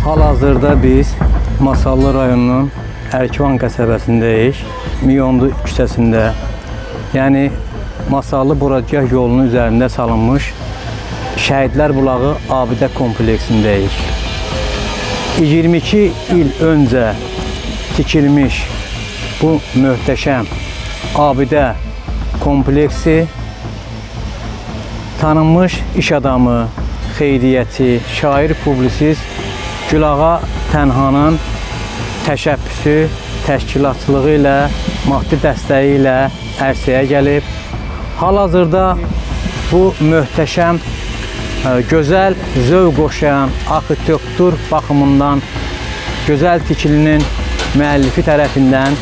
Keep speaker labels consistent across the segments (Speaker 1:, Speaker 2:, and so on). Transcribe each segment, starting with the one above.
Speaker 1: Hal-hazırda biz Masallı rayonunun Ərkivan qəsəbəsindəyik. Miyondu küçəsində. Yəni Masallı Buradgah yolunun üzərində salınmış Şəhidlər Bulağı abidə kompleksindəyik. 22 il öncə tikilmiş bu möhtəşəm abidə kompleksi tanınmış iş adamı, xeyriyyəçi, şair, publisist Gülağa Tənhanın təşəbbüsü, təşkilatçılığı ilə, maddi dəstəyi ilə ərsəyə gəlib. Hal-hazırda bu möhtəşəm, gözəl zövq qoşayan arxitektur baxımından gözəl tikilinin müəllifi tərəfindən,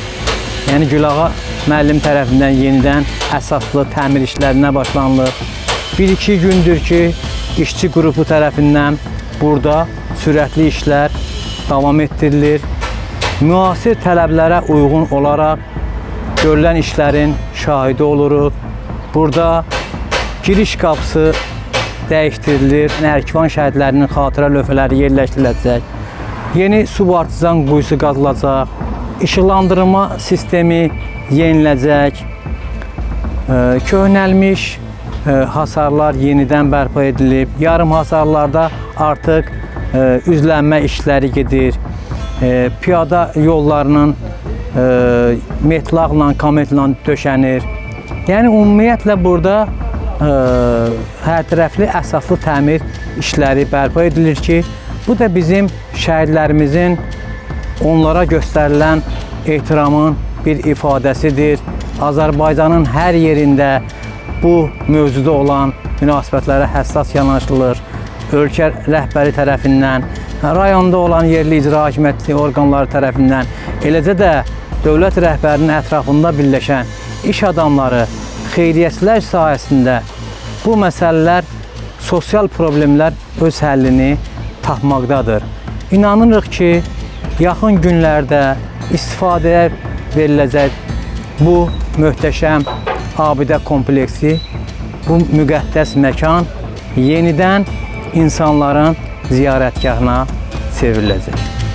Speaker 1: yəni Gülağa müəllim tərəfindən yenidən əsaslı təmir işlərinə başlanılır. Bir-iki gündür ki, işçi qrupu tərəfindən burada sürətli işlər davam etdirilir. Müasir tələblərə uyğun olaraq görülən işlərin şahidi oluruq. Burada giriş qapısı dəyişdirilir. Ərkivan şəhidlərinin xatirə lövhələri yerləşdiriləcək. Yeni subartizan quyusu qazılacaq. İşıqlandırma sistemi yeniləcək. Köhnəlmiş hasarlar yenidən bərpa edilib. Yarım hasarlarda artıq üzlənmə işləri gedir. Piyada yollarının metlaqla, kometlə döşənir. Yəni ümumiyyətlə burada hərtərəfli əsaslı təmir işləri bərpa edilir ki, bu da bizim şəhidlərimizin onlara göstərilən ehtiramın bir ifadəsidir. Azərbaycanın hər yerində bu mövzuda olan münasibətlərə həssas yanaşılır. Ölkə rəhbəri tərəfindən, rayonda olan yerli icra hakimiyyəti orqanları tərəfindən, eləcə də dövlət rəhbərinin ətrafında birləşən iş adamları, xeyriyyəçilər sayəsində bu məsələlər, sosial problemlər öz həllini tapmaqdadır. İnanırıq ki, yaxın günlərdə istifadəyə veriləcək bu möhtəşəm abidə kompleksi, bu müqəddəs məkan yenidən insanların ziyarətgahına çevriləcək.